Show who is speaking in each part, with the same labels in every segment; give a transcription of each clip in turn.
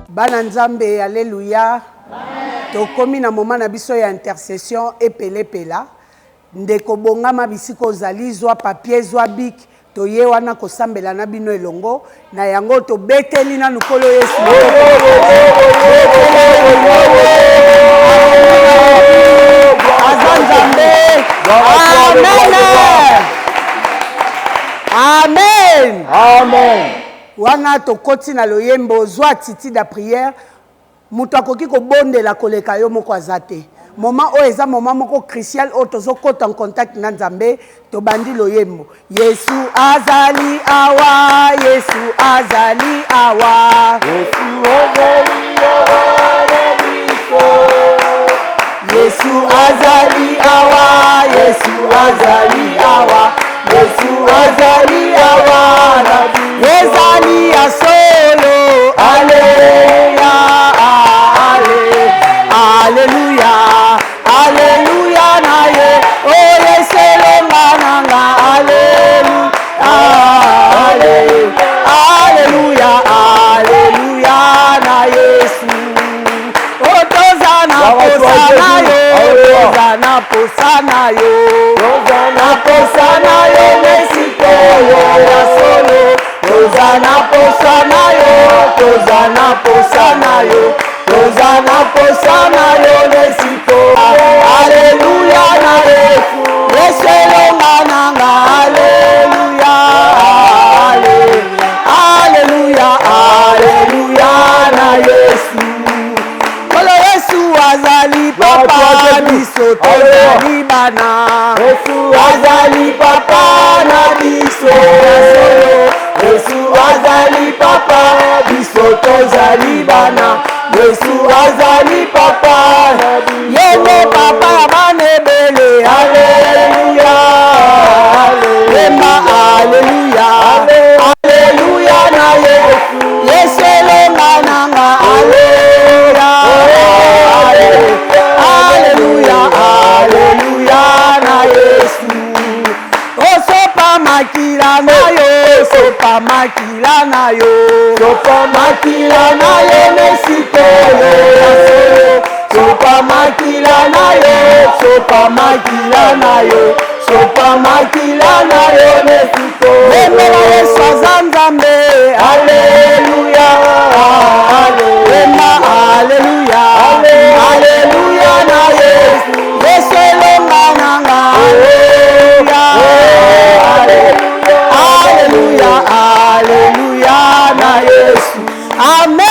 Speaker 1: Bana Nzambe, alleluia. Tokomi na moment na biso ya intercession epelepela. Ndeko bongama bisika ozali, zwa papier, zwa bic, toye wana kosambela na bino elongo. Na yango tobeteli nanu Nkolo Yesu. Aza Nzambe. Amen. Amen.
Speaker 2: Amen.
Speaker 1: Wana tokoti na loyembo zwa attitude ya prière. Moto akoki kobondela koleka yo moko aza te. Moment oyo eza moment moko crucial oyo tozokota en contact na Nzambe. Tobandi loyembo. Yesu azali awa, Yesu azali awa.
Speaker 2: Yesu azali awa na biso.
Speaker 1: Yesu azali awa, Yesu azali awa. Yesu azali awa na biso. Ezali ya solo. Alleluia, alleluia, alleluia na ye. Oh Yesu elonga na nga. Alleluia, alleluia, alleluia na Yesu. Oh toza na posa na yo, toza na posa na yo, na posa na yo mesikoyo ya solo. Toza na posa na yo, toza na posa na yo, toza na posa na yo mesiko. Alleluia na Yesu, Yesu elonga na nga. Alleluia, alleluia, alleluia na Yesu. Nkolo Yesu azali papa, biso tozali bana. Yesu azali papa na biso. Yesu azali papa, biso tozali bana. Yesu azali papa, ye nde papa ya bana ebele. Alleluia, yemba alleluia, alleluia na Yesu. Yesu elonga na nga. Alleluia, alleluia, alleluia na Yesu. Osopa makila na yo, sopa makila na yo, sopa makila na yo mesikoyo ya solo. Sopa makila na yo, sopa makila na yo, sopa makila na yo mesikoyo. Yembela Yesu aza Nzambe. Alleluia, yemba alleluia, alleluia na Yesu. Yesu elonga na nga. Alleluia, alleluia, alleluia na Yesu. Amen.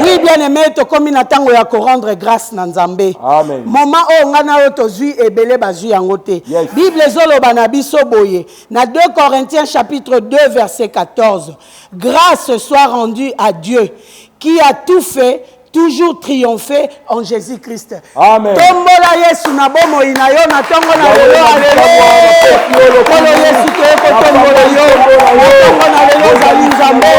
Speaker 1: Oui, bien-aimé, tokomi na ntango ya korendre grâce na Nzambe.
Speaker 2: Amen.
Speaker 1: Moment oyo ngai na oyo tozwi ebele bazwi yango te. Bible ezoloba na biso boye na 2 Corinthiens chapitre 2 verset 14. Grâce soit rendue à Dieu qui a tout fait toujours triompher en Jésus-Christ.
Speaker 2: Amen.
Speaker 1: Tombola Yesu na bomoi na yo na ntongo na lelo. Alleluia. Nkolo Yesu, toye kotombola yo na ntongo na lelo. Ozali Nzambe,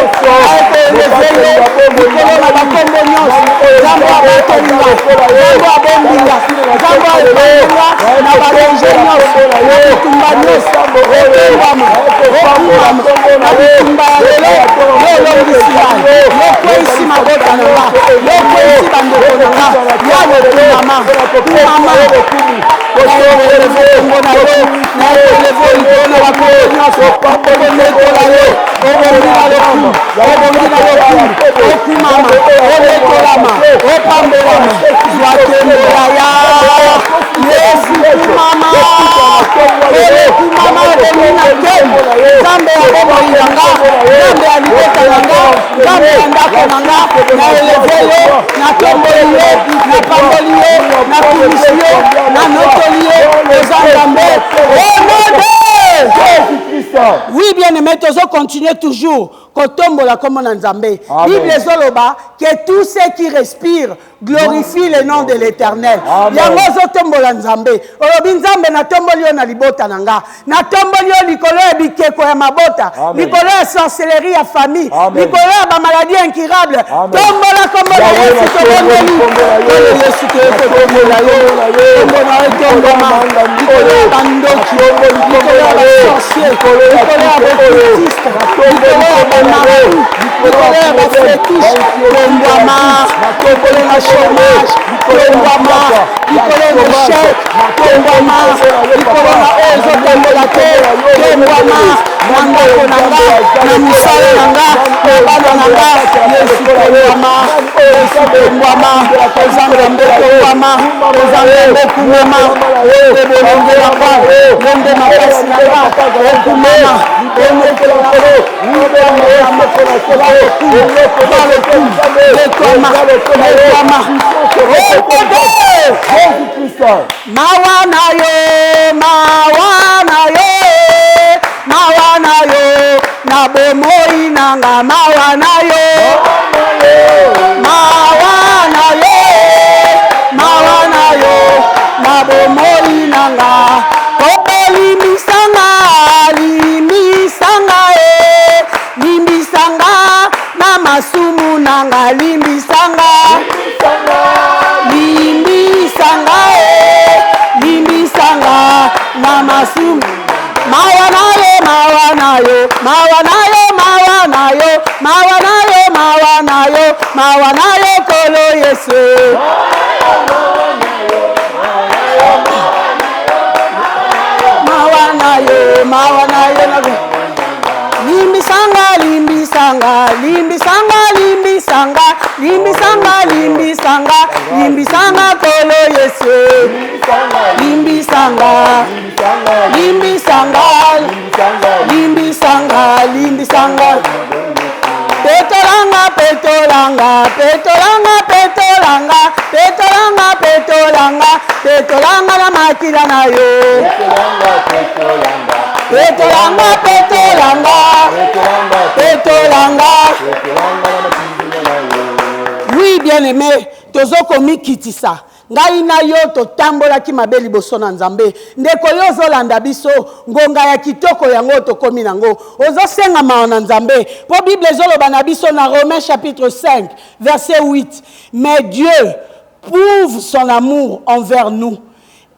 Speaker 1: ayekoeleve yo likolo na bakombo nyonso. Nzambe abatolinga, Nzambe abombinga, Nzambe aepalinga na badanger nyonso, na bitumba nyonso. Otombama, okumama na bitumba ya lelo. Yo olongisi ngai, yo okweyisi mabota na nga, yo okweyisi bandeko na nga. Yawe, kumama, kumama. Naelevo na yo, naelevo likolo na bakombo nyonso. Okonetola yo, obongi na lokumu, obongi na lokumu. Okumama, onetolama, opambolama. Zwa kembola ya Yesu. Kumama, okumama, obongi na nkembo. Nzambe ya bomoi na nga, Nzambe ya libota na nga, Nzambe ya ndako na nga, na eleve yo, natomboli yo, napamboli yo, nakumisi yo, nanotoli yo. Oza Nzambe au nom de
Speaker 2: Jésus-Christ.
Speaker 1: Oui, bien aimé, tozo continuer toujours kotombola kombo na Nzambe.
Speaker 2: Amen.
Speaker 1: Bible ezoloba que tous ceux qui respirent glorifient le nom de l'Éternel.
Speaker 2: Amen.
Speaker 1: Yango ozotombola Nzambe, olobi: Nzambe, natomboli yo na libota na nga, natomboli yo likolo ya bikeko ya mabota. Likolo ya sorcellerie ya famille, likolo ya bamaladie incurable, tombola kombo na Yesu. Tobondeli, Nkolo Yesu, toye kotombola yo. Kombo na yo etombama likolo ya bandoki, likolo ya basorcier, likolo ya baoccultiste, likolo ya bamarabout, likolo ya bafetiche. Tombwama likolo na chômage, tombwama likolo na échec, tombwama likolo na oyo ezotambola te, tombwama na ndako na nga, na mosala na nga, na bana na nga. Yesu, tombwama. Yesu, tombwama. Oza Nzambe, tombwama. Oza Nzambe, kumama. Yo nde bolongi na nga, yo nde makasi na nga, okumama. Netwama, netwama. Mawa na yo, mawa na yo, mawa na yo na bomoi na nga, mawa na yo, mawa na yo, mawa na yo na bomoi na nga. Olimbisanga, limbisanga e, limbisanga na masumu na nga, limbisanga, limbisanga e, limbisanga na masumu. Mawa na yo, mawa na yo, mawa na yo, mawa na yo, mawa na yo, mawa na yo, mawa na yo, Kolo Yesu. Mawa na yo, mawa na yo na limbisanga, limbisanga, limbisanga, limbisanga, limbisanga, limbisanga, limbisanga, Kolo Yesu. Limbisanga, limbisanga, limbisanga, limbisanga. Petolanga, petolanga, petolanga, petolanga, petolanga, petolanga, petolanga na makila na yo. Petolanga, petolanga, petolanga. Oui, bien aimé, tozokomikitisa. Ngai na yo totambolaki mabe liboso na Nzambe. Ndeko, yo ozolanda biso, ngonga ya kitoko yango tokómi nango, ozosenga mawa na Nzambe, mpo Bible ezoloba na biso na Romains chapitre 5 verset 8: "Mais Dieu prouve son amour envers nous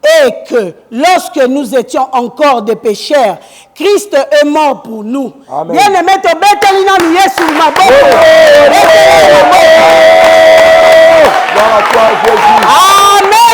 Speaker 1: et que lorsque nous étions encore des pécheurs, Christ est mort pour nous."
Speaker 2: Amen.
Speaker 1: Bien-aimé, tobeteli nanu Yesu maboko.
Speaker 2: Gloire à toi, Jésus.
Speaker 1: Amen.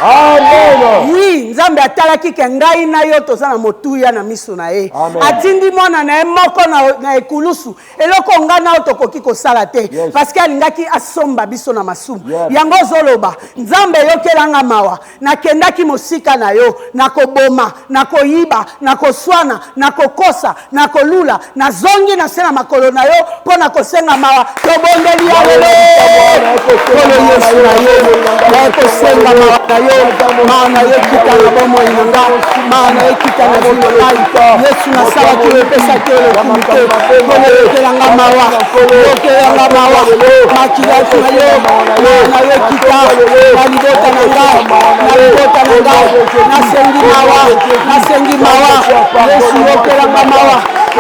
Speaker 2: Amen.
Speaker 1: Oui, Nzambe atalaki ke ngai na yo toza na motuya na miso na ye.
Speaker 2: Amen.
Speaker 1: Atindi mwana na ye moko na ekulusu, eloko ngai na yo tokoki kosala te, parce que alingaki asomba biso na masumu. Yango ozoloba: "Nzambe, eyokelanga mawa, nakendaki mosika na yo, nakoboma, nakoyiba, nakoswana, nakokosa, nakolula. Nazongi na se na makolo na yo mpo na kosenga mawa." Tobondeli ya lelo. Nkolo Yesu, na yo naye kosenga mawa na yo. Mawa na yo ekita na bomoi na nga, mawa na yo ekita na vie na ngai. Yesu, nasalaki oyo epesaki yo lokumu te. Nkolo, yokelanga mawa, yokelanga mawa. Makila na yo, mawa na yo ekita na libota na ngai, na libota na ngai. Nasengi mawa, nasengi mawa. Yesu, yokelanga mawa.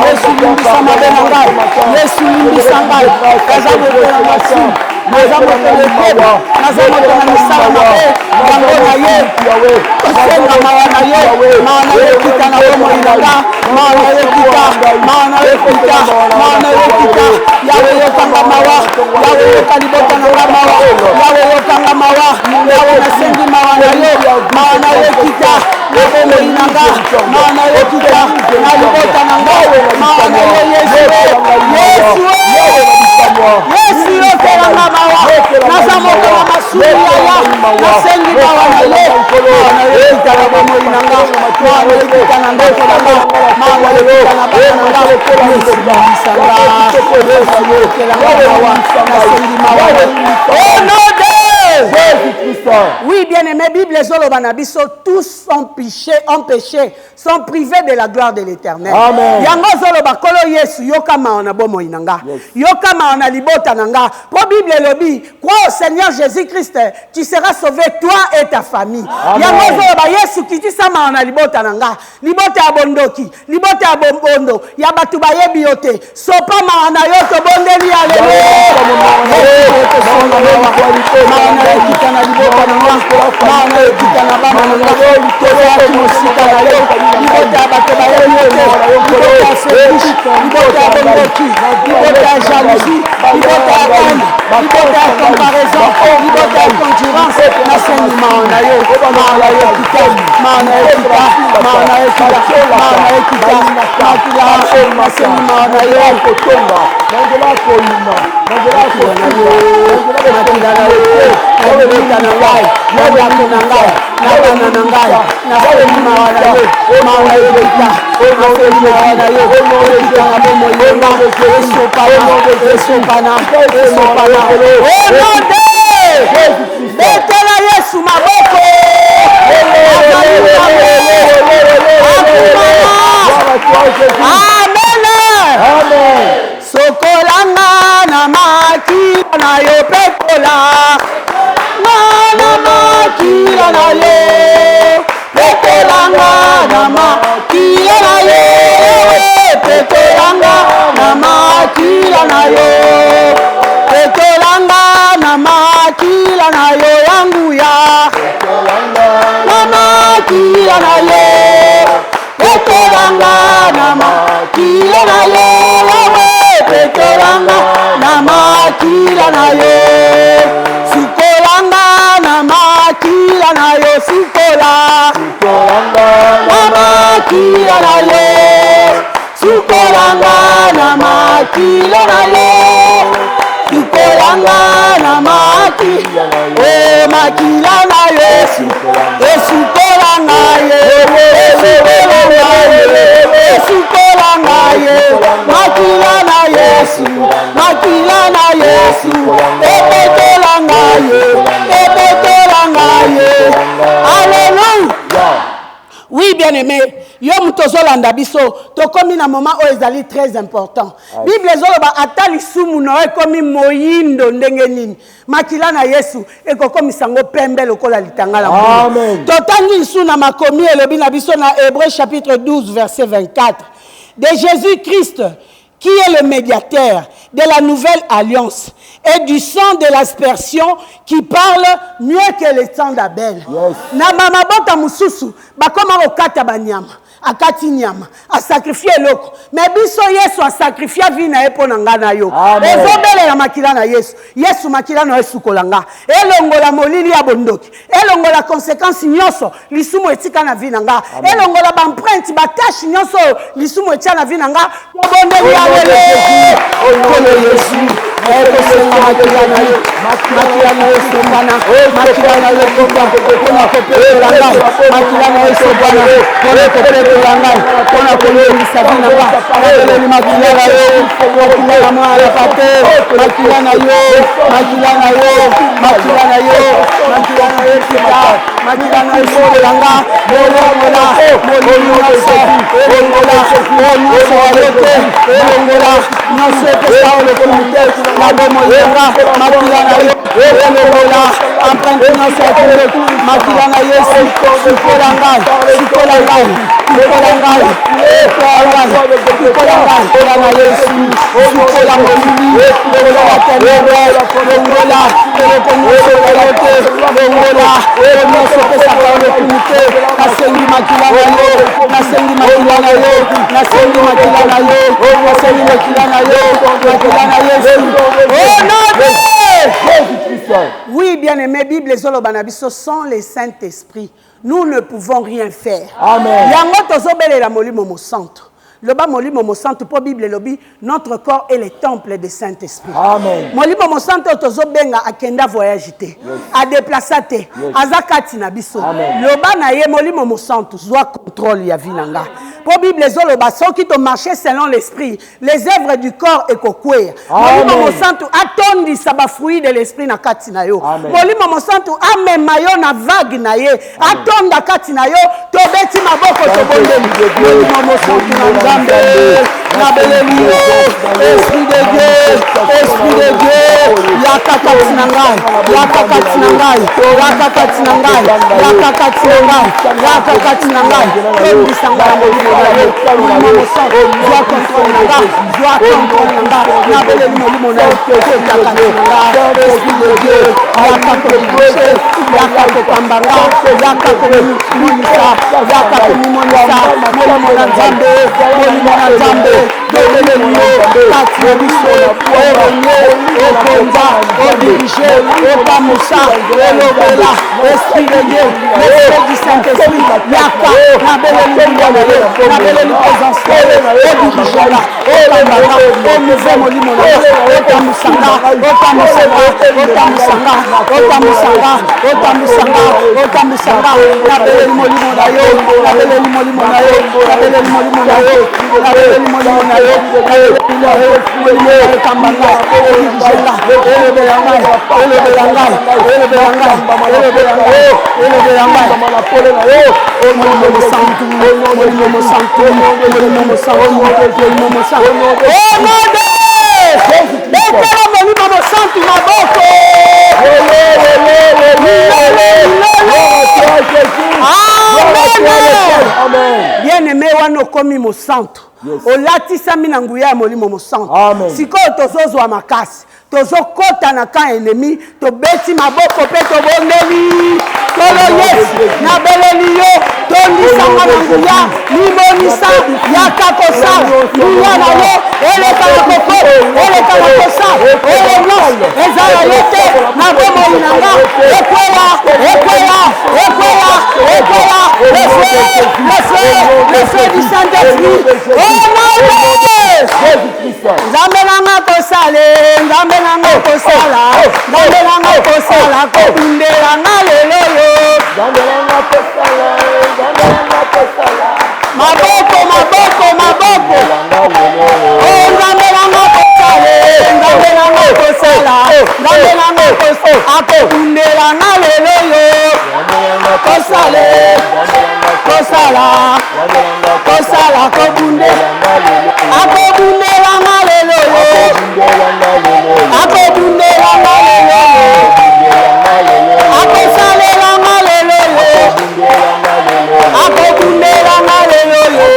Speaker 1: Yesu, limbisa mabe na ngai. Yesu, limbisa ngai. Naza moto na masumu, naza moto na ekobo, naza moto na misala mabe. Yango na ye kosenga mawa na yo. Mawa na yo ekita na bomoi na nga, mawa na yo ekita, mawa na yo ekita, mawa na yo ekita. Yawe, yokanga mawa. Yawe, yoka libota na nga mawa. Yawe, yokanga mawa. Yawe, nasengi mawa na yo. Mawa na yo ekita na bomoi na nga, mawa na yo ekita na libota na nga. Mawa na yo, Yesu, Yesu, Yesu, yokelanga mawa. Naza moto na masumu, yaya, nasengi mawa na yo. Mawa na yo ekita na bomoi na nga, mawa na yo ekita na ndako na nga, mawa na yo ekita na bana na nga. Yesu, limbisa nga. Yesu, yokelanga mawa, nasengi mawa au nom de
Speaker 2: Jésus-Christ.
Speaker 1: Oui, bien-aimé, Bible ezoloba na biso, tous sont péchés, ont péché, sont privés de la gloire de l'Éternel.
Speaker 2: Amen.
Speaker 1: Yango ozoloba Nkolo Yesu, yoka mawa na bomoi na nga. Yoka mawa na libota na nga. Po Bible elobi, crois au Seigneur Jésus-Christ, tu seras sauvé toi et ta famille. Yango ozoloba Yesu kitisa mawa na libota na nga. Libota ya bondoki, libota ya bombondo, ya bato bayebi yo te. Sopa mawa na yo, tobondeli ya lelo. Mawa na yo kita na libota na nga, mawa na yo kita na bana na nga. Tozalaki mosika na yo, libota ya bato bayebi yo te, libota ya fétiche, libota ya bondoki, libota ya jalousie, libota ya haine, libota ya comparaison, libota ya concurrence. Nasengi mawa na yo, mawa na yo kita, mawa na yo kita, mawa na yo kita, mawa na yo kita, makila, nasengi mawa na yo.
Speaker 2: Kotonga na nzela ya koyina, na nzela ya
Speaker 1: kofinga, makila na yo na libota na ngai, na ndako na ngai, na bana na ngai. Nasengi mawa na yo, mawa na yo kita, nasengi mawa na yo ekita na bomoi na nga, esopana, esopana, esopana. Au nom de, betela Yesu maboko, azali Nzambe. Amen.
Speaker 2: Amen.
Speaker 1: Sokolanga na makila na yo, petola nga na makila na yo, petolanga na makila na yo, petolanga na makila na yo, petolanga na makila na yo ya nguya, na makila na yo, petolanga na makila na yo, petolanga na makila na yo, sukolanga na makila na yo, sukola na makila na yo, sukolanga na makila na yo, sukolanga na makila, o makila na Yesu esukolanga ye, esukolanga ye, esukolanga ye, makila na Yesu, makila na Yesu epetolanga ye, epetolanga ye. Alleluya. Oui, bien aimé, yo moto ozolanda biso, tokomi na moment oyo ezali très important. Bible ezoloba ata lisumu na yo ekomi moyindo ndenge nini, makila na Yesu ekokomisa yango pembe lokola litanga la mbula.
Speaker 2: Amen.
Speaker 1: Totangi lisu na makomi, elobi na biso na Hébreu chapitre 12 verset 24 de Jésus-Christ qui est le médiateur de la nouvelle alliance et du sang de l'aspersion qui parle mieux que le sang d'Abel. Na bamabota mosusu bakoma kokata banyama, akati nyama, asacrifier eloko, mais biso Yesu asacrifier vie na ye mpo na ngai na yo.
Speaker 2: Amen.
Speaker 1: Ezobelela makila na Yesu. Yesu, makila na yo esukola nga, elongola molili ya bondoki, elongola conséquence nyonso lisumu etika na vie na nga, elongola baempreinte, batache nyonso oyo lisumu etia na vie na nga. Tobondeli ya lelo, Nkolo Yesu, ekosenga makila na yo, makila na yo esopana, makila na yo ekota mpona kopetola ngai, makila na yo esopana mpona kopetola ngai, mpona kolongisa vie na nga. Nabeleli makila na yo, makila na mwana ya pate, makila na yo, makila na yo, makila na yo, makila na yo ekita, makila na yo esukola nga, molongola molili nyonso, elongola oyo nyonso ya yo te, elongola nyonso epesa oyo lokumu te na bomoi na nga. Makila na yo elongola empreinte nyonso ya kindoki. Makila na Yesu, sukola ngai, sukola ngai, sukola ngai, sukola ngai, sukola ngai. Sukola na Yesu, sukola molili, longola ténèbre, longola eloko nyonso ya yo te, longola oyo nyonso opesaka yo lokumu te. Nasengi makila na yo, nasengi makila na yo, nasengi makila na yo, nasengi makila na yo, makila na Yesu, au nom de
Speaker 2: Jésus-Christ.
Speaker 1: Oui, bien aimé, Bible ezoloba na biso, sans le Saint-Esprit nous ne pouvons rien faire.
Speaker 2: Amen.
Speaker 1: Yango tozobelela Molimo Mosantu. Loba Molimo Mosantu, mpo Bible elobi notre corps est le temple de Saint-Esprit.
Speaker 2: Amen.
Speaker 1: Molimo Mosantu oyo tozobenga akenda voyage te, adéplacer te, aza kati na biso.
Speaker 2: Amen.
Speaker 1: Loba na ye: Molimo Mosantu, zwa contrôle ya vie na nga. Mpo Bible ezoloba soki tomarche selon l'esprit, les œuvres du corps ekokweya. Molimo Mosantu atondisa bafruit de l'esprit na kati na yo. Molimo Mosantu amema yo na vague na ye, atonda kati na yo. Tobeti maboko, tobondeli. Molimo Mosantu na Nzambe, nabeleli yo. Esprit de Dieu, esprit de Dieu, yaka kati na ngai, yaka kati na ngai, yaka kati na ngai, yaka kati na ngai, yaka kati na ngai. Tondisa ngai na molimo na yo. Molimo Mosantu, zwa contrôle na nga, zwa contrôle na nga. Nabeleli molimo na yo, kota kati na nga. Esprit de Dieu, yaka kodirige, yaka kokamba nga, yaka komimonisa, yaka komimonisa. Molimo na Nzambe, molimo na Nzambe, tobeleli yo kati na biso. Orenye, okonza, odirige, opamusa, olobela. Esprit de Dieu, l'esprit du Saint-Esprit, yaka. Nabeleli nguya na yo, nabeleli présence na yo, odirige nga, okamba nga, omouve molimo na nga, otambusa nga, otambusa nga, otambusa nga, otambusa nga, otambusa nga, otambusa nga. Nabeleli molimo na yo, nabeleli molimo na yo, nabeleli molimo na yo, nabeleli molimo na yo, nabeleli molimo na yo, ekamba nga, odirige nga, elobela ngai, elobela ngai, elobela ngai, elobela ngai, elobela ngai. Molimo Mosantu, Molimo Mosantu, Molimo Mosantu, Molimo Mosantu. Au nom de betela Molimo Mosantu maboko. Amen. Bien-aimé, wana okomi mosantu, olatisami na nguya ya Molimo Mosantu. Sikoyo tozozwa makasi, tozokɔta na camp ennemi. Tobeti maboko mpe tobondeli. Nkolo Yesu, nabeleli yo, tondisanga na nguya, mimonisa, yaka kosala nguya na yo, eleka na koko, eleka na kosala oyo nyonso eza ya yo te na bomoi na nga. Ekwela, ekwela, ekwela, ekwela. Le feu, le feu, le feu du Saint-Esprit, au nom de Nzambe nanga kosala, Nzambe nanga kosala, Nzambe nanga kosala, kobundela nga lelo yo. Maboko, maboko, maboko. O Nzambe nanga kosala, Nzambe nanga kosala, Nzambe nanga kosala, akobundela nga lelo yo. Kosala, kosala, kosala, kobundela, akobundela nga lelo yo, akobundela nga lelo yo, akosalela nga lelo yo, akobundela nga lelo yo,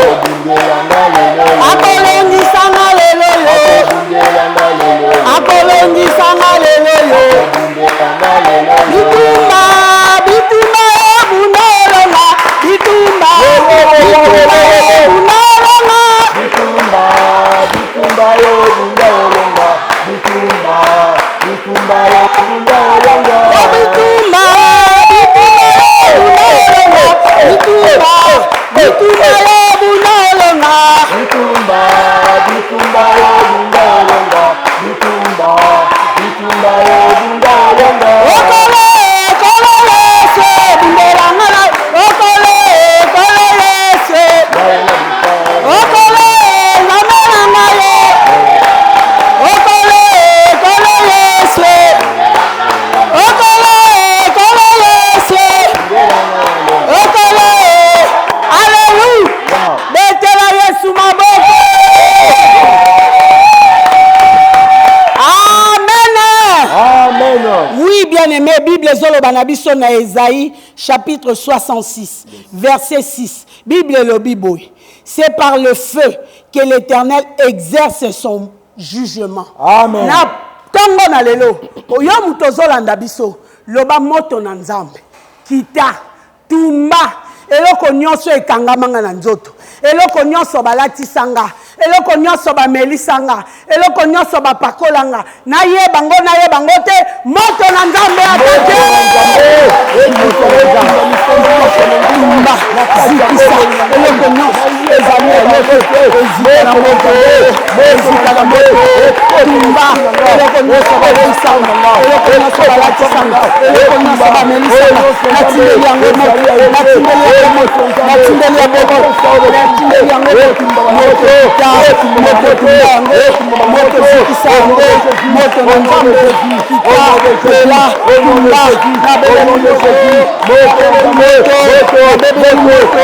Speaker 1: akolongisa nga lelo yo, akolongisa nga lelo yo. Bitumba, bitumba, ebunda olonga, bitumba, bitumba, ebunda olonga.
Speaker 2: Bitumba, bitumba, obunda olonga, bitumba, bitumba, obunda olonga.
Speaker 1: O bitumba, bitumba, ebunda olonga, bitumba, bitumba, ebunda olonga.
Speaker 2: Bitumba, bitumba, obunda olonga, bitumba, bitumba, obunda olonga.
Speaker 1: Okolo, okolo Yesu, ebundela nga na okolo, okolo Yesu, okolo Nzambe na ngai ye, okolo, okolo Yesu, okolo, okolo Yesu, okolo. Alleluya! Betela Yesu maboko. Amen.
Speaker 2: Amen.
Speaker 1: Oui, bien-aimé, Bible ezoloba na biso na Esaïe chapitre 66, verset 6. Bible elobi boye: c'est par le feu que l'Éternel exerce son jugement.
Speaker 2: Amen.
Speaker 1: Na ntongo na lelo, yo moto ozolanda biso, loba: moto na Nzambe, kita, tumba eloko nyonso ekangamanga na nzoto, eloko nyonso balatisanga, eloko nyonso bamelisanga, eloko nyonso bapakolanga, nayeba ngo, nayeba ngo te. Moto na Nzambe, atake, tumba, zikisa eloko nyonso ezali ya yo te. Ezika na moto, ezika na moto. Tumba eloko nyonso baboyisanga, eloko nyonso balatisanga, eloko nyonso bamelisanga, natindeli yango moto, natindeli yango moto, natindeli yango moto, natindeli yango moto, moto kita, moto tumba yango, moto zikisa yango, moto na Nzambe kita, pela, tumba, nabeleli moto, moto, nabeleli moto,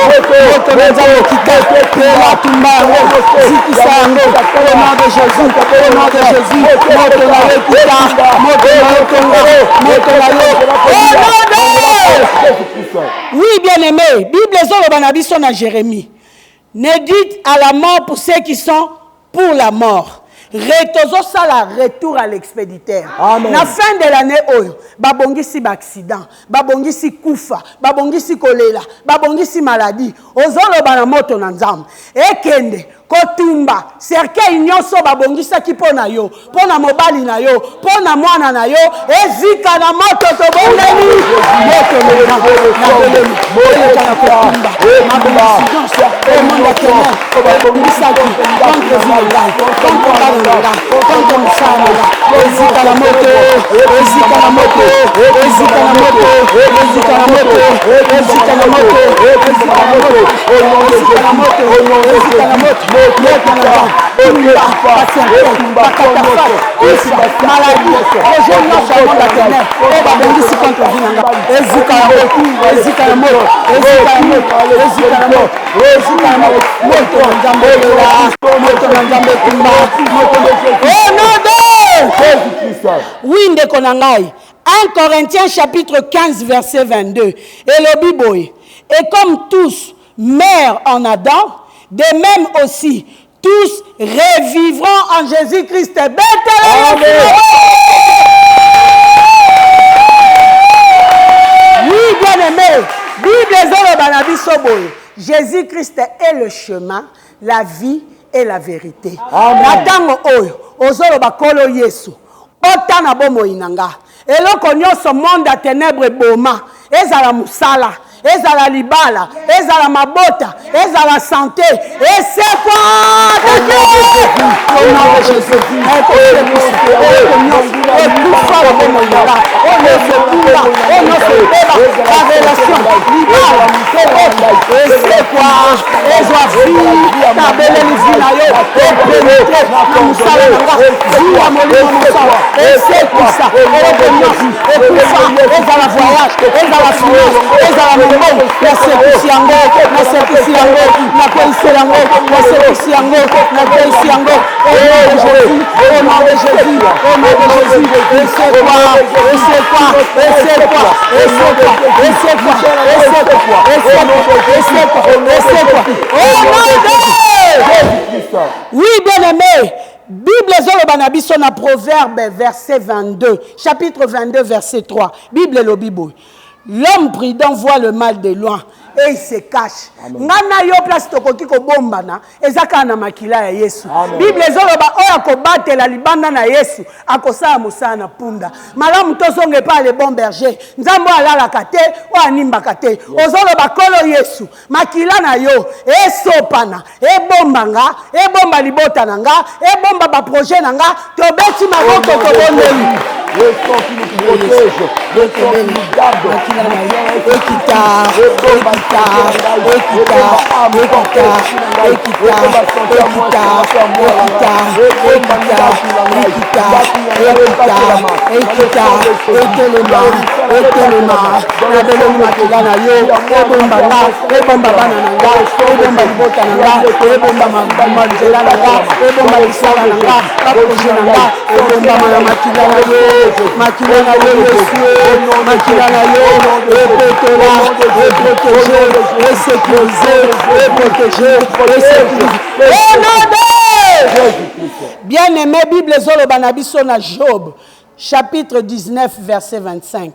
Speaker 1: moto na Nzambe kita, pela, tumba yango, zikisa yango, au nom de Jésus, au nom de Jésus, moto na yo kita, moto na yo tonga, moto na yo, au nom de Oui, bien-aimé, Bible ezoloba na biso na Jérémie. Ne dites à la mort pour ceux qui sont pour la mort. Tozosala retour à l'expéditeur. Na fin de l'année oyo, babongisi ba accident, babongisi kufa, babongisi kolela, babongisi maladie. Ozoloba na moto na Nzambe. Ekende kotumba cercueil nyonso babongisaki mpo na yo, mpo na mobali na yo, mpo na mwana na yo, ezika na moto. Tobondeli moto na Nzambe, nabeleli eleka na kotumba mabongisi nyonso oyo monde ya ténèbres babongisaki contre vie na ngai, contre bana na ngai, contre mosala na ngai. Ezika na moto, ezika na moto, ezika na moto, ezika na moto, ezika na moto, ezika na moto, ezika na moto, ezika na moto. Moto na Nzambe, tumba bacercueil, bacatafalque, kufa, maladie, projet nyonso ya monde ya ténèbres oyo babongisi contre vie na ngai, ezika na moto, ezika na moto, ezika na moto, ezika na moto, ezika na moto. Moto na Nzambe elela, moto na Nzambe etumba moto, au nom de Oui, ndeko na ngai, 1 Corinthiens chapitre 15 verset 22 elobi boye: et comme tous meurent en Adam, de même aussi tous revivront en Jésus-Christ. Betele. Oui, bien-aimé, Bible ezoloba na biso boye: Jésus-Christ est le chemin, la vie et la vérité. Na ntango oyo ozoloba: Nkolo Yesu, ota na bomoi na nga, eloko nyonso monde ya ténèbre eboma, ezala mosala, ezala libala, ezala mabota, ezala santé, esekwa au nom de Jésus. Eloko nyonso ekufa na bomoi na nga, oyo nyonso ekumba, oyo nyonso ebeba, barelation, libala, kobota, esekwa, ezwa vie. Nabeleli vie na yo epénétrer na mosala na nga, vie ya Molimo mosala esekwisa eloko nyonso ekufa, ezala voyage, ezala finance, ezala mombongo. Nasekwisi yango, nasekwisi yango, nakweyisi yango, nasekwisi yango, nakweyisi yango, au nom de Jésus, au nom de Jésus, au nom de Jésus. Esekwa, esekwa, esekwa, esekwa, esekwa, esekwa, esekwa, esekwa, esekwa, au nom de Oui, bien aimé, Bible ezoloba na biso na Proverbe verset 22, chapitre 22 verset 3, Bible elobi boye: l'homme prudent voit le mal de loin et il se cache. Nga na yo, place tokoki kobombana eza kaka na makila ya Yesu. Bible ezoloba oyo akobatela libanda na Yesu akosala mosala na punda. Malamu tozonga epai le bon berger, Nzambe oyo alalaka te, oyo animbaka te. Ozoloba: Nkolo Yesu, makila na yo esopana, ebomba nga, ebomba libota na nga, ebomba baprojet na nga. Tobeti maboko, tobondeli.
Speaker 2: Le sang qui nous protège, le sang qui nous garde.
Speaker 1: Makila na yo ekita, ekita, ekita, ekita, ekita, ekita, ekita, ekita, ekita, ekita, ekita, etelema, etelema. Nabeleli makila na yo ebomba nga, ebomba bana na nga, ebomba libota na nga, ebomba nzela na nga, ebomba misala na nga, baprojet na nga, ebombama na makila na yo, makila na yo Yesu, makila na yo epetola, eprotéger, esécuriser, eprotéger, esécuriser, au nom de Bien aimé, Bible ezoloba na biso na Job chapitre 19 verset 25: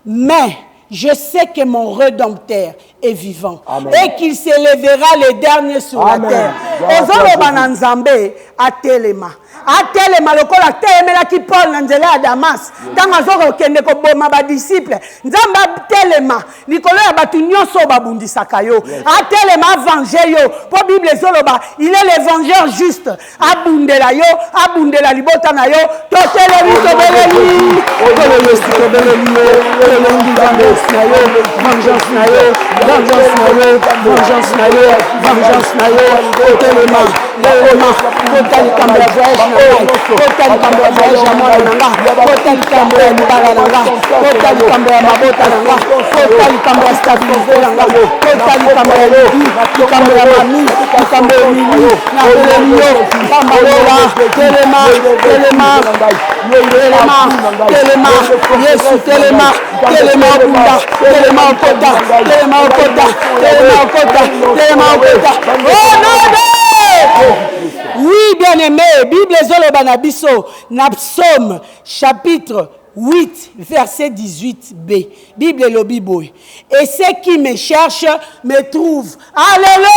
Speaker 1: mais je sais que mon Rédempteur est vivant.
Speaker 2: Amen.
Speaker 1: Et qu'il s'élèvera le dernier sur
Speaker 2: Amen.
Speaker 1: la terre.
Speaker 2: Gloire à
Speaker 1: Ozoloba
Speaker 2: Jésus.
Speaker 1: Na Nzambe atelema. Atelema lokola atelemelaki Paul na nzela ya Damas ntango azokokende koboma badisiple. Nzambe atelema likolo ya bato nyonso oyo babundisaka yo, atelema avange yo, mpo Bible ezoloba il est le vengeur juste. Abundela yo, abundela libota na yo. Totelemi, tobeleli Nkolo Yesu, tobeleli yo, tolongi vengeance na yo, vengeance na yo, vengeance na yo, vengeance na yo, vengeance na yo. Otelema, telema, kota likambo ya voyage na ngai, kota likambo ya voyage ya mwana na nga, kota likambo ya libala na nga, kota likambo ya mabota na nga, kota likambo ya stabilité na nga, kota likambo ya lobi, likambo ya mami, likambo ya Emili. Nabeleli yo, Nzambe lola, telema, telema, telema, telema, Yesu telema, telema obunda, telema okota, telema okota, telema okota, telema okota. Oh non, oui, bien-aimé, Bible ezoloba na biso na Psaume chapitre 8 verset 18b. Bible elobi boye: et ceux qui me cherchent me trouvent. Alléluia!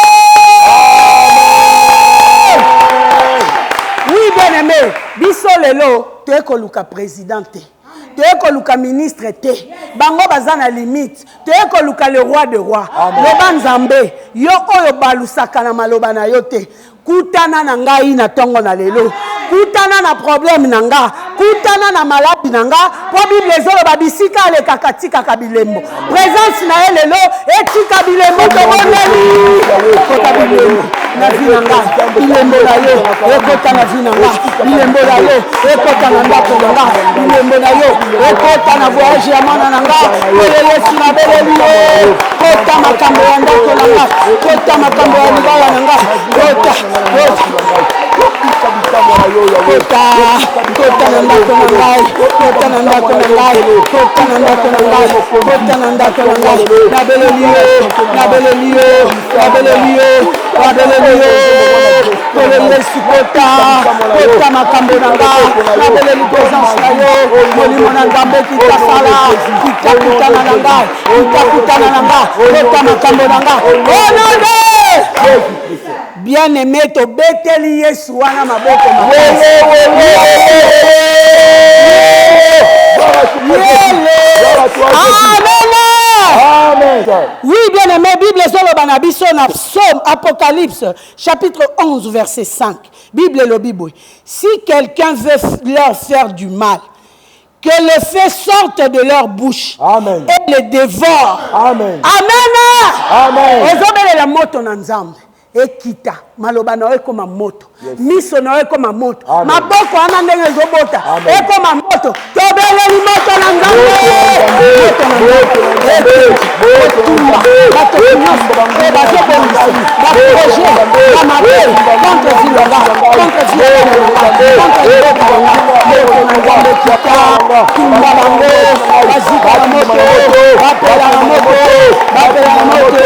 Speaker 1: Oui, bien-aimé, biso lelo toye koluka président te, toye koluka ministre te, bango baza na limite. Toye koluka le roi de roi. Loba Nzambe, yo oyo balusaka na maloba na yo te, kutana na ngai na ntongo na lelo, kutana na problème na nga, kutana na maladi na nga, mpo Bible ezoloba bisika alekaka tikaka bilembo. Présence na ye lelo etika bilembo. Tobondeli, kota bilembo na vie na nga, bilembo na yo ekota na vie na nga, bilembo na yo ekota na ndako na nga, bilembo na yo ekota na voyage ya mwana na nga. Oyo Yesu nabeleli yo, kota makambo ya ndako na nga, kota makambo ya libala na nga, kota, kota, kota, kota na ndako na ngai, kota na ndako na ngai, kota na ndako na ngai, kota na ndako na ngai. Nabeleli yo, nabeleli yo, nabeleli yo, nabeleli yo, Nkolo Yesu, kota, kota makambo na nga. Nabeleli présence na yo, molimo na Nzambe, kita sala, kita kutana na ngai, kita kutana na nga, kota makambo na nga. Au nom de bien-aimé, tobeteli Yesu wana maboko makasi. Amen.
Speaker 2: Amen.
Speaker 1: Oui, bien-aimé, Bible ezoloba na biso na Psaume, Apocalypse chapitre 11 verset 5. Bible elobi boye: si quelqu'un veut leur faire du mal, que le feu sorte de leur bouche.
Speaker 2: Amen.
Speaker 1: Et les dévore.
Speaker 2: Amen.
Speaker 1: Amen.
Speaker 2: Amen.
Speaker 1: Ozobelela moto na Nzambe ekita, maloba na yo ekoma moto, miso na yo ekoma moto,
Speaker 2: Amen.
Speaker 1: maboko wana ndenge ezobota
Speaker 2: Amen.
Speaker 1: ekoma moto. Tobeleli moto na Nzambe,
Speaker 2: Moto na
Speaker 1: moto
Speaker 2: Nzambe.
Speaker 1: na Nzambe
Speaker 2: Moto na
Speaker 1: etumba
Speaker 2: Nzambe.
Speaker 1: bato nyonso oyo bazobongisa baprojet ya mabe contre vie na nga, contre vie ya bana na nga, contre libota na nga. Moto na Nzambe kita, tumba bango, bazika na moto, bapela na moto, bapela na moto.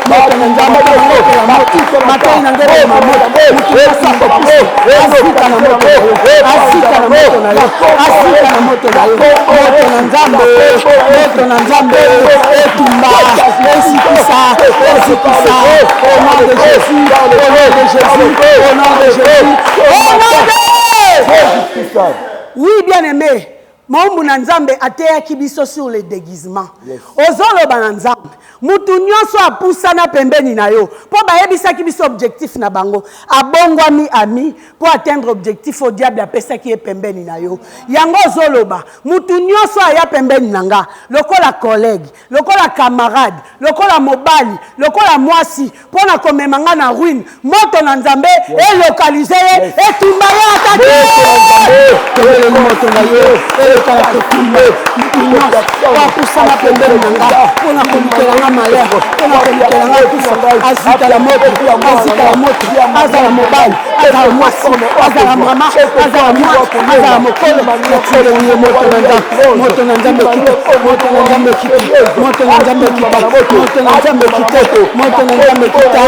Speaker 1: Moto na Nzambe, moto na moto, matoi na ngai eboma moto, moto nyonso akopusa azika na moto na yo, azika na moto na yo, azika na moto na yo. Moto na Nzambe, moto na Nzambe etumba, ezikisa, ezikisa. Au nom de Jésus, au nom de Jésus, au nom de Jésus, au nom de
Speaker 2: Jésus-Christ.
Speaker 1: Oui, bien aimé, moumbu na Nzambe ateyaki biso sur le déguisement. Ozoloba na Nzambe, mutu nyonso apusana pembeni na yo, mpo bayebisaki biso objectif na bango, abongwami ami mpo atteindre objectif oyo diable apesaki ye pembeni na yo. Yango ozoloba, mutu nyonso aya pembeni na nga, lokola collègue, lokola camarade, lokola mobali, lokola mwasi, mpo na komema nga na ruine, moto na Nzambe elokalize ye, etumba ye ata te. Tobeleli moto na yo eleka na kotumba mutu nyonso oyo apusana pembeni na nga mpona kolukela nga malheur, mpona kolukela nga kufa. Azikala moto, azikala moto, azala mobali, azala mwasi, azala mama, azala mwana, azala mokolo. Natindeli ye moto na Nzambe, moto na Nzambe ekita, moto na Nzambe ekita, moto na Nzambe ekita, moto na Nzambe ekita, moto na Nzambe ekita.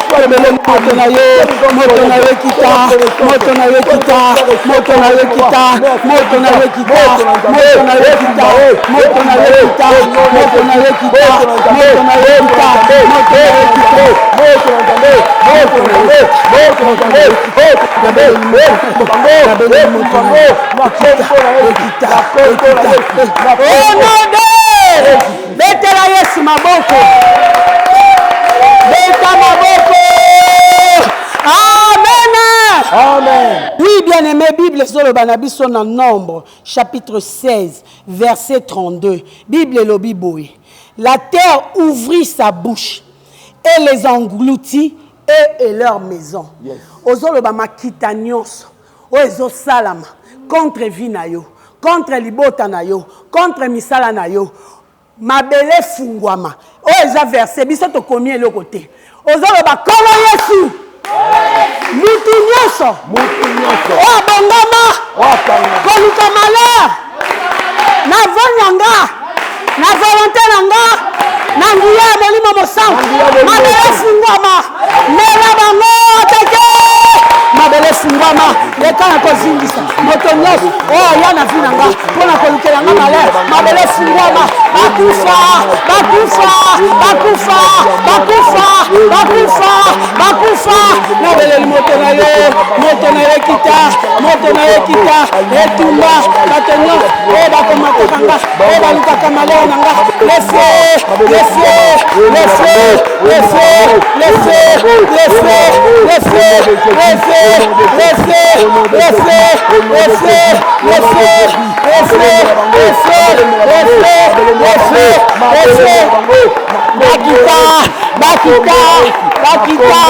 Speaker 1: Tobeleli moto na ye, moto na ye ekita, moto na ye ekita, moto na ye ekita. Ekita, moto na yo ekita, moto na yo ekita, moto na yo ekita, moto na yo ekita, moto na yo ekita, moto na yo ekita, moto na Nzambe, moto na yo, moto na Nzambe, betela Yesu maboko, beta maboko. Amen.
Speaker 2: Amen.
Speaker 1: Oui, bien-aimé, Bible ezoloba na biso na Nombre chapitre 16 verset 32. Bible elobi boye. La terre ouvrit sa bouche et les engloutit eux et leur maison.
Speaker 2: Yes.
Speaker 1: Ozoloba makita nyonso oyo ezosalama contre vie na yo, contre libota na yo, contre misala na yo. Mabele efungwama. Oyo eza verset, biso tokomi eloko te. Ozoloba Nkolo Yesu, mutu nyonso oyo abongama koluka malheur na vie na nga, na volonté na nga, na nguya ya Molimo Mosantu, mabele efungwama, mela bango atake mabele efungwama, leka na kozingisa moto nyonso oyo aya na vi na nga mpo na kolukela nga malheur, mabele efungwama, bakufa, bakufa, bakufa, bakufa, bakufa, bakufa. Nabeleli moto na yo, moto na yo ekita, moto na yo ekita, etumba bato nyonso oyo bakomataka nga, oyo balukaka malheur na nga, le feu, le feu, le feu, le feu, le feu, le feu, le feu, le feu, le feu, le feu, le feu, le feu, le feu, le feu, le feu, le feu, le feu. Bakita, bakita, bakita,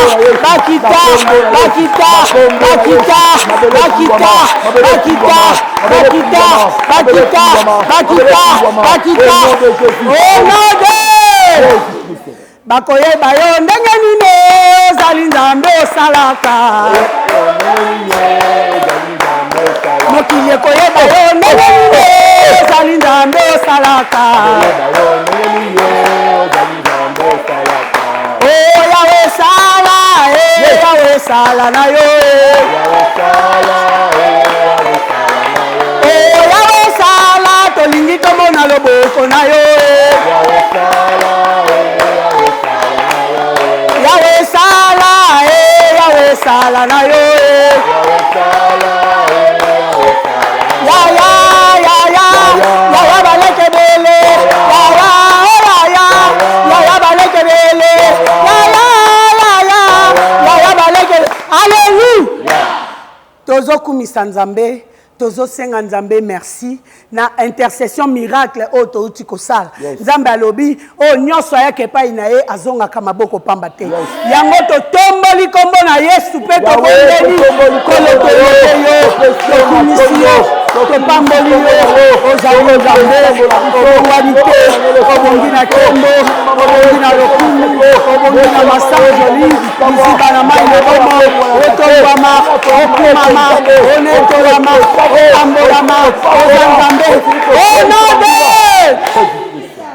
Speaker 1: bakita, bakita, bakita, bakita, bakita, bakita, bakita, bakita, bakita. Au nom de bakoyeba yo ndenge nini ozali Nzambe osalaka, mokili ekoyeba yo ndenge nini ozali Nzambe osalaka. O Yawe sala, e Yawe sala na yo, o Yawe sala, tolingi tomona loboko na yo. Yawe sala, e Yawe sala na yo, ya ya ya ya ya ya balekebele, ya ya ya ya ya ya balekebele, ya ya ya ya ya ya balekebele. Alléluia. Tozokumisa Nzambe, tozosenga Nzambe merci na intercession miracle oyo touti kosala. Nzambe alobi oyo nyonso ayaka epai na ye azongaka maboko pamba te. Yango totomboli kombo na Yesu mpe tobondeli Nkolo, toyebe yo, tokumisi yo, topamboli yo. Ozali Nzambe, obongwani te, obongi na nkembo, obongi na lokumu, obongi na masanzoli, liziba na mai na bomoi. Otombwama, okumama, onetolama, opambolama, oza Nzambe. Au nom de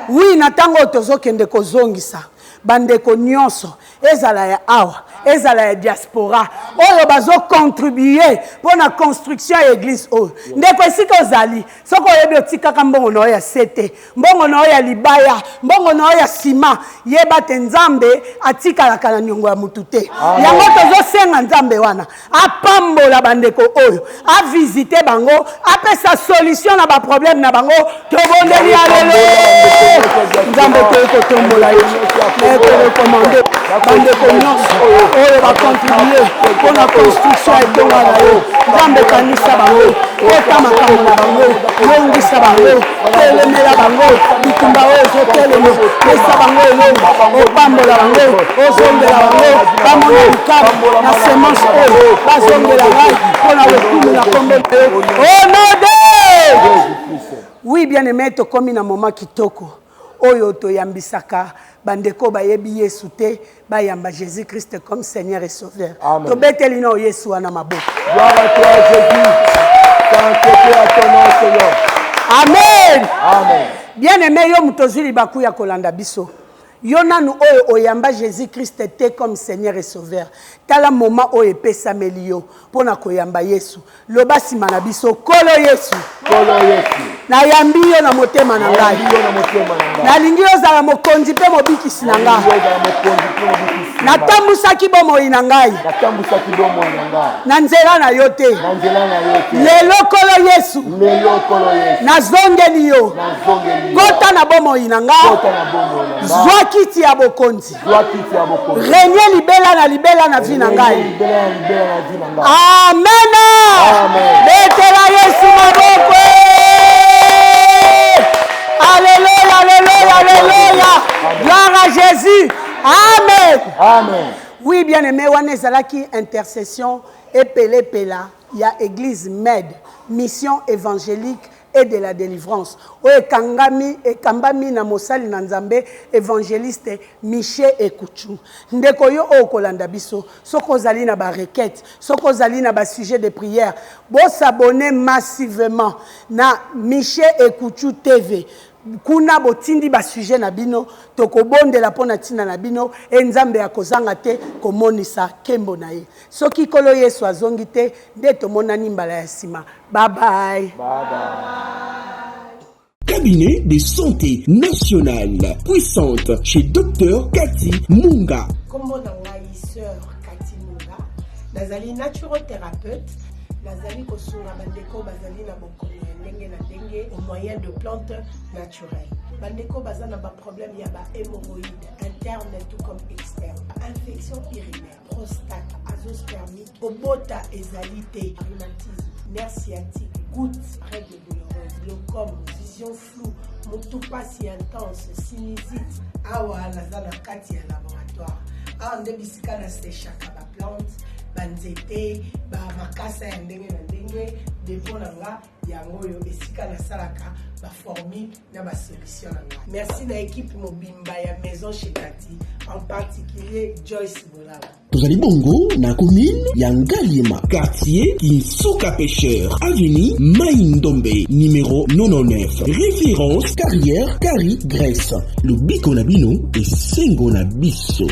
Speaker 1: oui, na ntango oyo tozokende kozongisa bandeko nyonso, ezala ya awa, ezala ya diaspora, oyo bazocontribue mpo na construction ya église oyo. Ndeko, esika ozali, soki oyebi otikaka mbongo na yo ya sete, mbongo na yo ya libaya, mbongo na yo ya nsima, yeba te Nzambe atikalaka na niongo ya mutu te. Yango tozosenga Nzambe wana apambola bandeko oyo, avisite bango, apesa solution na baproblème na bango. Tobondeli, alelo Nzambe, toyi kotombola ye, me torecommande bandeko nyonso oyo bacontribue mpo na construction ya etonga na yo. Nzambe, kanisa bango, kota makambo na bango, longisa bango, telemela bango, bitumba oyo ezotelema, pesa bango elonga, opambola bango, ozongela bango, bamona likabo na semence oyo bazongela ngai mpo na lokumu na kombo na yo, au nom de. Oui, bien aimé, tokomi na moment kitoko oyo toyambisaka bandeko bayebi Yesu te, bayamba Jésus Christ comme Seigneur et Sauveur. Tobeteli na Yesu wana maboko.
Speaker 2: Gloire à toi, Jésus. Sanctifié à ton nom, Seigneur.
Speaker 1: Amen.
Speaker 2: Amen.
Speaker 1: Bien aimé, yo moto ozwi libaku ya kolanda biso. Yo nanu oyo oyamba Jesus Christ te comme Seigneur et Sauveur, tala moment oyo epesameli yo mpo na koyamba Yesu. Loba sima na biso, Nkolo Yesu,
Speaker 2: Nkolo Yesu,
Speaker 1: nayambi yo na motema na ngai,
Speaker 2: nayambi yo na motema na ngai.
Speaker 1: Nalingi ozala mokonzi mpe mobikisi na ngai.
Speaker 2: Nalingi ozala mokonzi mpe mobikisi na ngai.
Speaker 1: Natambusaki bomoi na ngai
Speaker 2: Natambusaki bomoi na ngai
Speaker 1: na nzela na yo te.
Speaker 2: na nzela na yo te.
Speaker 1: Lelo Nkolo Yesu,
Speaker 2: Lelo Nkolo Yesu,
Speaker 1: nazongeli yo.
Speaker 2: nazongeli yo.
Speaker 1: Kota na bomoi na nga.
Speaker 2: Kota na bomoi na ngai.
Speaker 1: Zwa kiti ya bokonzi.
Speaker 2: Zwa kiti ya bokonzi.
Speaker 1: Règne libela na libela na vie na ngai.
Speaker 2: Règne libela na libela na vie na ngai.
Speaker 1: Amen.
Speaker 2: Amen.
Speaker 1: Betela Yesu maboko. Alléluia, alléluia, alléluia. Gloire à Jésus. Amen.
Speaker 2: Amen.
Speaker 1: Oui, bien aimé, wana ezalaki intercession epelepela ya église Med, mission évangélique et de la délivrance oyo ekangami ekambami na mosali na Nzambe évangéliste Miche Ekuchu. Ndeko yo oyo kolanda biso, soki ozali na ba requêtes, soki ozali na ba sujet de prière, bo s'abonner massivement na Miche Ekuchu TV. Kuna botindi ba sujet na bino, tokobondela mpo na ntina na bino, e Nzambe akozanga te komonisa nkembo na ye. Soki Nkolo Yesu azongi te, nde tomonani mbala ya nsima. Bye bye.
Speaker 2: Bye bye.
Speaker 3: Cabinet de santé nationale puissante chez Dr Cathy Munga.
Speaker 1: Kombo na ngai sœur Cathy Munga, nazali naturothérapeute, nazali kosunga bandeko bazali na bokono ya ndenge na ndenge au moyen de plantes naturelles. Bandeko baza na ba problème ya ba hémorroïdes interne tout comme externe, infection urinaire, prostate, azoospermie, kobota ezali te, rhumatisme, nerf sciatique, goutte, règle douloureuse, glaucome, vision floue, motu pasi intense, sinusite. Awa naza na kati ya laboratoire, awa nde bisika na sechaka ba plante, banzete, bamakasa ya ndenge na ndenge. Depo na nga yango oyo, esika nasalaka baformule na basolution na ngai. Merci na équipe mobimba ya Maison chez Kati, en particulier Joyce Bolaba.
Speaker 3: Tozali bongo na commune ya Ngaliema, quartier Kinsuka Pêcheur, avenue Mai Ndombe, numéro 99, référence Carrière Kari Grèce. Lobiko na bino esengo na biso.